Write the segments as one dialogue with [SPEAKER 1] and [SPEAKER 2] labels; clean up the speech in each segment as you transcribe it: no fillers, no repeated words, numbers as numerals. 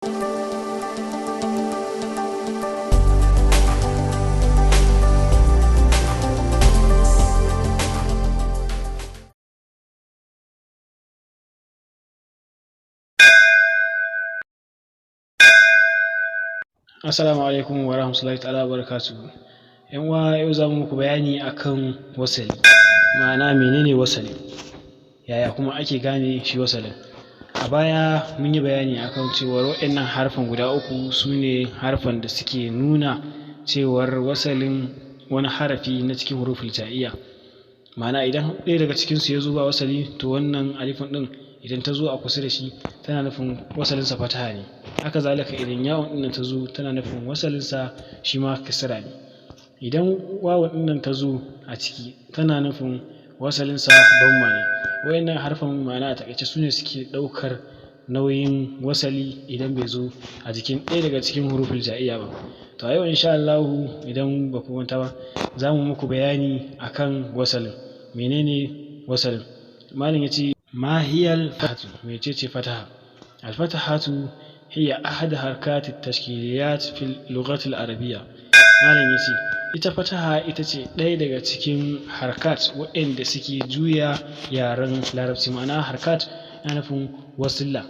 [SPEAKER 1] Assalamu alaikum wa rahmatullahi ta'ala wa barakatuhu. ‘Yan uwa, yau za mu muku bayani akan wasali. Ma'ana, menene wasali? Yaya kuma ake gane shi wasalin? A baya mun yi bayani akan cewar waɗannan harfan guda uku su ne harfan da suke nuna cewar wasalin wani harafi na cikin huruful hija'iyya. Ma'ana, idan ɗaya daga cikinsu ya zo ba wasali, to wannan alifun ɗin idan ta zo a kusa da shi tana nufin wasalinsa fataha ne. Haka zalika, idan ya'un ɗin nan ta zo, tana nufin wasalinsa shi ma kisra ne. Idan wawun ɗin nan ta zo a ciki, tana nufin wasalinsa damma ne. Waɗannan harfan, ma'ana a taƙaice, su ne suke ɗaukar nauyin wasali idan bai zo a jikin ɗaya daga cikin huruful hija'iyya ba. To, a yau insha Allahu, idan ba ku manta ba, za mu muku bayani akan wasalin. Menene wasalin? Malam ya ce: ما هي الفتحة؟ Mecece fataha? الفتحة هي أحد حركات التشكيليات في اللغة العربية. Malam ya ce ita fataha ita ce ɗaya daga cikin harkat waɗanda suke juya yaren Larabci. Ma'ana, harkat yana nufin wasilla,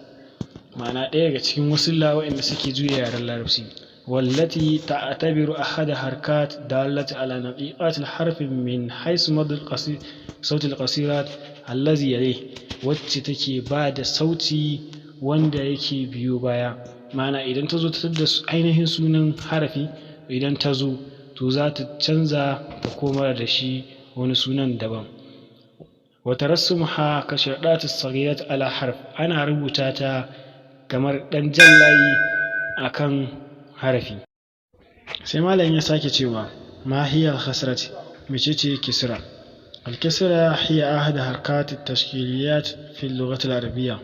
[SPEAKER 1] ma'ana ɗaya daga cikin wasilla waɗanda suke juya yaren Larabci. والتي تعتبر أحد حركات دالة على نطيقات الحرف من حيث مد القصير صوت القصيرات الذي يليه، wacce take ba da sauti wanda yake biyo baya. Ma'ana, idan ta zo ta da ainihin sunan harafi, idan ta zo, to za ta canza ta koma da shi wani sunan daban. وترسمها كشرطات الصغيرة على حرف، ana rubuta ta kamar ɗan jan layi akan harafi. Sai malam ya sake cewa: ما هي الكسرة؟ Mecece kisra? الكسرة هي أحد حركات التشكيليات في اللغة العربية.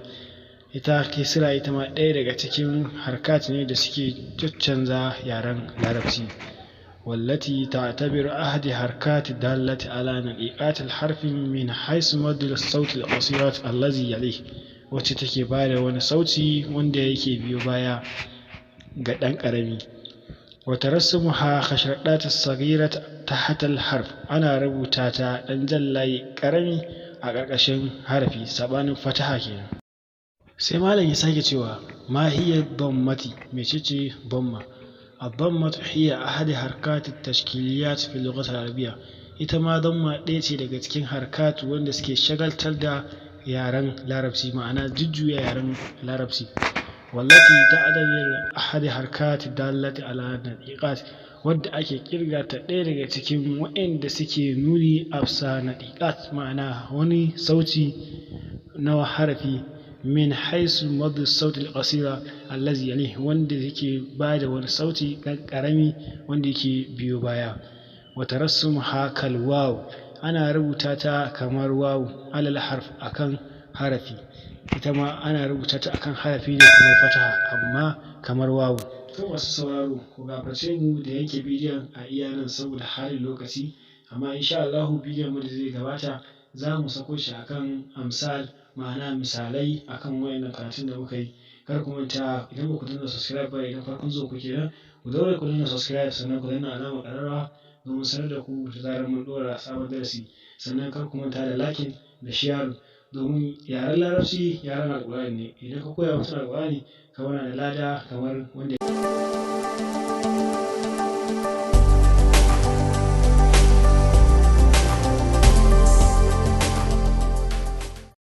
[SPEAKER 1] Ita kisra ita ma ɗaya daga cikin harkat ne da suke caccanza yaren Larabci. والتي تعتبر أحد حركات دالة على نطيقات الحرف من حيث مد الصوت القصيرات الذي يليه، wacce take ba da wani sauti wanda yake biyo baya ga ɗan ƙarami. وترسمها كشرطات الصغيرة تحت الحرف، ana rubuta ta ɗan jan layi ƙarami a ƙarƙashin harafi, saɓanin fataha kenan. Sai malam ya sake cewa: ما هي الضمة؟ Mecece damma? الضمة هي أحد حركات التشكيليات في اللغة العربية. Ita ma damma ɗaya ce daga cikin harkat wanda suke shagaltar da yaren Larabci, ma'ana jujjuya yaren Larabci. والتي تعتبر أحد حركات دالة على نطيقات، wadda ake kirga ta ɗaya daga cikin waɗanda suke nuni a bisa natiqat, ma'ana wani sauti na harafi، من حيث مد الصوت القصيرة الذي يليه، wanda yake ba da wani sauti ɗan ƙarami wanda yake biyo baya. وترسمها كالواو، ana rubuta ta kamar wawu، على الحرف، akan harafi. Ita ma ana rubuta ta akan harafi ne kamar fataha, amma kamar wawu. To, masu sauraro, ku gafarce mu da yanke bidiyon a iya nan saboda halin lokaci, amma insha Allahu bidiyon mu da zai gabata za mu sako shi akan أمثال، ma'ana misalai akan wayannan karatun da muka yi. Kar ku manta, idan ba ku danna subscribe ba, idan farkon zuwa ku kenan, ku daure ku danna subscribe, sannan ku danna alamar ƙararrawa domin sanar da ku da zarar mun ɗora sabon darasi. Sannan kar ku manta da liking da share, domin yaren Larabci yaren Alƙur'ani ne. Idan ka koya mutum Alƙur'ani, ka da lada kamar wanda